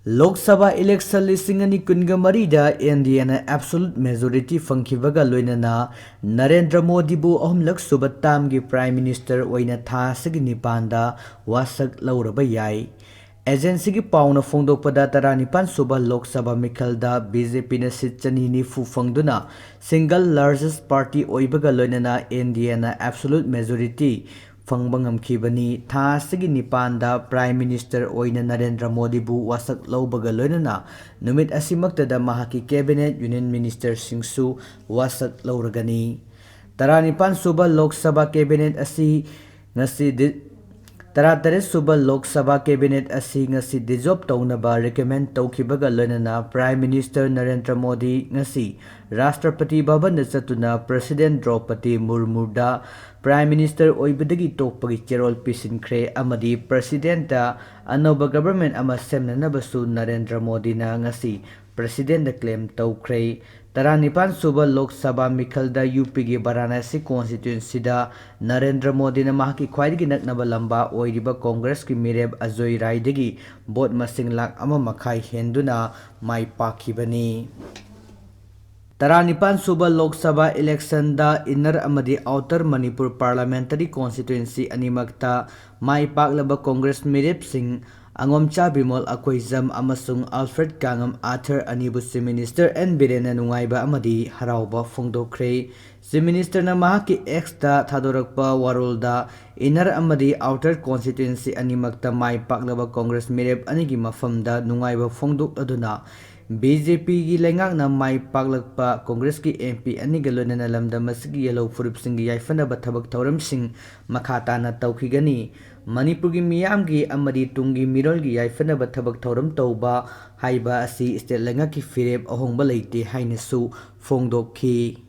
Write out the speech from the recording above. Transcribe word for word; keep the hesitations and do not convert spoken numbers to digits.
Lok Sabha election ꯂꯤꯁꯤꯡ ꯑꯅꯤ ꯀꯨꯟꯒ ꯃꯔꯤꯗ ꯑꯦꯟ ꯗꯤ ꯑꯦꯅ ꯑꯦꯕꯁꯣꯂꯨꯠ ꯃꯦꯖꯣꯔꯤꯇꯤ ꯐꯪꯈꯤꯕꯒ ꯂꯣꯏꯅꯅ ꯅꯔꯦꯟꯗ꯭ꯔ ꯃꯣꯗꯤꯕꯨ ꯑꯍꯨꯝꯂꯛ ꯁꯨꯕ ꯇꯥꯔꯝꯒꯤ ꯄ꯭ꯔꯥꯏꯝ ꯃꯤꯅꯤꯁꯇꯔ ꯑꯣꯏꯅ ꯊꯥ ꯑꯁꯤꯒꯤ ꯅꯤꯄꯥꯟꯗ ꯋꯥꯁꯛ ꯂꯧꯔꯕ ꯌꯥꯏ꯫ ꯑꯦꯖꯦꯟꯁꯤꯒꯤ ꯄꯥꯎꯅ ꯐꯣꯡꯗꯣꯛꯄꯗ, ꯇꯔꯥꯅꯤꯄꯥꯟ ꯁꯨꯕ ꯂꯣꯛ ꯁꯚꯥ ꯃꯤꯈꯜꯗ ꯕꯤ ꯖꯦ ꯄꯤꯅ ꯁꯤꯠ ꯆꯅꯤ ꯅꯤꯐꯨ ꯐꯪꯗꯨꯅ ꯁꯤꯡꯒꯜ ꯂꯥꯔꯖꯦꯁ ꯄꯥꯔꯇꯤ ꯑꯣꯏꯕꯒ ꯂꯣꯏꯅꯅ ꯑꯦꯟ ꯗꯤ ꯑꯦꯅ ꯑꯦꯕꯁꯣꯂꯨꯠ ꯃꯦꯖꯣꯔꯤꯇꯤ ꯐꯪꯕ ꯉꯝꯈꯤꯕꯅꯤ꯫ ꯊꯥ ꯑꯁꯤꯒꯤ ꯅꯤꯄꯥꯟꯗ ꯄ꯭ꯔꯥꯏꯝ ꯃꯤꯅꯤꯁꯇꯔ ꯑꯣꯏꯅ ꯅꯔꯦꯟꯗ꯭ꯔ ꯃꯣꯗꯤꯕꯨ ꯋꯥꯁꯛ ꯂꯧꯕꯒ ꯂꯣꯏꯅꯅ ꯅꯨꯃꯤꯠ ꯑꯁꯤꯃꯛꯇꯗ ꯃꯍꯥꯛꯀꯤ ꯀꯦꯕꯤꯅꯦꯠ ꯌꯨꯅꯤꯌꯟ ꯃꯤꯅꯤꯁꯇꯔꯁꯤꯡꯁꯨ ꯋꯥꯁꯛ ꯂꯧꯔꯒꯅꯤ꯫ ꯇꯔꯥꯅꯤꯄꯥꯟ ꯁꯨꯕ ꯂꯣꯛ ꯁꯚꯥ ꯀꯦꯕꯤꯅꯦꯠ ꯑꯁꯤ ꯉꯁꯤ ꯗꯤ-, ꯇꯔꯥꯇꯔꯦꯠ ꯁꯨꯕ ꯂꯣꯛ ꯁꯚꯥ ꯀꯦꯕꯤꯅꯦꯠ ꯑꯁꯤ ꯉꯁꯤ ꯗꯤꯖꯣꯜꯕ ꯇꯧꯅꯕ ꯔꯤꯀꯃꯦꯟ ꯇꯧꯈꯤꯕꯒ ꯂꯣꯏꯅꯅ ꯄ꯭ꯔꯥꯏꯝ ꯃꯤꯅꯤꯁꯇꯔ ꯅꯔꯦꯟꯗ꯭ꯔ ꯃꯣꯗꯤ ꯉꯁꯤ ꯔꯥꯁꯇ꯭ꯔꯄꯇꯤ ꯚꯕꯟꯗ ꯆꯠꯇꯨꯅ ꯄ꯭ꯔꯦꯁꯤꯗꯦꯟ ꯗ꯭ꯔꯧꯄꯗꯤ ꯃꯨꯔꯃꯨꯗ ꯄ꯭ꯔꯥꯏꯝ ꯃꯤꯅꯤꯁꯇꯔ ꯑꯣꯏꯕꯗꯒꯤ ꯇꯣꯛꯄꯒꯤ ꯆꯦꯔꯣꯜ ꯄꯤꯁꯤꯟꯈ꯭ꯔꯦ ꯑꯃꯗꯤ ꯄ꯭ꯔꯦꯁꯤꯗꯦꯟꯇ ꯑꯅꯧꯕ ꯒꯕꯔꯃꯦꯟ ꯑꯃ ꯁꯦꯝꯅꯅꯕꯁꯨ ꯅꯔꯦꯟꯗ꯭ꯔ ꯃꯣꯗꯤꯅ ꯉꯁꯤ ꯄ꯭ꯔꯦꯁꯤꯗꯦꯟꯇ ꯀ꯭ꯂꯦꯝ ꯇꯧꯈ꯭ꯔꯦ꯫ ꯇꯔꯥꯅꯤꯄꯥꯟ ꯁꯨꯕ ꯂꯣꯛ ꯁꯚꯥ ꯃꯤꯈꯜꯗ ꯌꯨ ꯄꯤꯒꯤ ꯕꯔꯥꯅꯥꯁꯤ ꯀꯣꯟꯁꯇꯤꯇ꯭ꯋꯦꯟꯁꯤꯗ ꯅꯔꯦꯟꯗ꯭ꯔ ꯃꯣꯗꯤꯅ ꯃꯍꯥꯛꯀꯤ ꯈ꯭ꯋꯥꯏꯗꯒꯤ ꯅꯛꯅꯕ ꯂꯝꯕꯥ ꯑꯣꯏꯔꯤꯕ ꯀꯣꯡꯒ꯭ꯔꯦꯁꯀꯤ ꯃꯤꯔꯦꯞ ꯑꯖꯣꯏ ꯔꯥꯏꯗꯒꯤ ꯚꯣꯠ ꯃꯁꯤꯡ ꯂꯥꯈ ꯑꯃ ꯃꯈꯥꯏ ꯍꯦꯟꯗꯨꯅ ꯃꯥꯏ ꯄꯥꯛꯈꯤꯕꯅꯤ꯫ ꯇꯔꯥꯅꯤꯄꯥꯟ ꯁꯨꯕ ꯂꯣꯛ ꯁꯚꯥ ꯏꯂꯦꯛꯁꯟꯗ ꯏꯟꯅꯔ ꯑꯃꯗꯤ ꯑꯥꯎꯇꯔ ꯃꯅꯤꯄꯨꯔ ꯄꯥꯔꯂꯥꯃꯦꯟꯇꯔꯤ ꯀꯣꯟꯁꯇꯤꯇ꯭ꯋꯦꯟꯁꯤ ꯑꯅꯤꯃꯛꯇ ꯃꯥꯏ ꯄꯥꯛꯂꯕ ꯀꯣꯡꯒ꯭ꯔꯦꯁ ꯃꯤꯔꯦꯞꯁꯤꯡ ꯑꯉꯣꯝꯆꯥ ꯕꯤꯃꯣꯜ ꯑꯀꯣꯏꯖꯝ ꯑꯃꯁꯨꯡ ꯑꯜꯐ꯭ꯔꯦꯗ ꯀꯥꯉꯝ ꯑꯥꯊꯔ ꯑꯅꯤꯕꯨ ꯆꯤꯐ ꯃꯤꯅꯤꯁꯇꯔ ꯑꯦꯟ ꯕꯤꯔꯦꯟꯅ ꯅꯨꯡꯉꯥꯏꯕ ꯑꯃꯗꯤ ꯍꯔꯥꯎꯕ ꯐꯣꯡꯗꯣꯛꯈ꯭ꯔꯦ꯫ ꯆꯤꯐ ꯃꯤꯅꯤꯁꯇꯔꯅ ꯃꯍꯥꯛꯀꯤ ꯑꯦꯛꯁꯇ ꯊꯥꯗꯣꯔꯛꯄ ꯋꯥꯔꯣꯜꯗ ꯏꯟꯅꯔ ꯑꯃꯗꯤ ꯑꯥꯎꯇꯔ ꯀꯣꯟꯁꯇꯤꯇ꯭ꯋꯦꯟꯁꯤ ꯑꯅꯤꯃꯛꯇ ꯃꯥꯏ ꯄꯥꯛꯂꯕ ꯀꯣꯡꯒ꯭ꯔꯦꯁ ꯃꯤꯔꯦꯞ ꯑꯅꯤꯒꯤ ꯃꯐꯝꯗ ꯅꯨꯡꯉꯥꯏꯕ ꯐꯣꯡꯗꯣꯛꯂꯗꯨꯅ ꯕꯤ ꯖꯦ ꯄꯤꯒꯤ ꯂꯩꯉꯥꯛꯅ ꯃꯥꯏ ꯄꯥꯛꯂꯛꯄ ꯀꯣꯡꯒ꯭ꯔꯦꯁꯀꯤ ꯑꯦꯝ ꯄꯤ ꯑꯅꯤꯒ ꯂꯣꯏꯅꯅ ꯂꯝꯗꯝ ꯑꯁꯤꯒꯤ ꯌꯦꯜꯍꯧ ꯐꯨꯔꯨꯞꯁꯤꯡꯒꯤ ꯌꯥꯏꯐꯅꯕ ꯊꯕꯛ ꯊꯧꯔꯝꯁꯤꯡ ꯃꯈꯥ ꯇꯥꯅ ꯇꯧꯈꯤꯒꯅꯤ꯫ ꯃꯅꯤꯄꯨꯔꯒꯤ ꯃꯤꯌꯥꯝꯒꯤ ꯑꯃꯗꯤ ꯇꯨꯡꯒꯤ ꯃꯤꯔꯣꯜꯒꯤ ꯌꯥꯏꯐꯅꯕ ꯊꯕꯛ ꯊꯧꯔꯝ ꯇꯧꯕ ꯍꯥꯏꯕ ꯑꯁꯤ ꯁ꯭ꯇꯦꯠ ꯂꯩꯉꯥꯛꯀꯤ ꯐꯤꯔꯦꯞ ꯑꯍꯣꯡꯕ ꯂꯩꯇꯦ ꯍꯥꯏꯅꯁꯨ ꯐꯣꯡꯗꯣꯛꯈꯤ꯫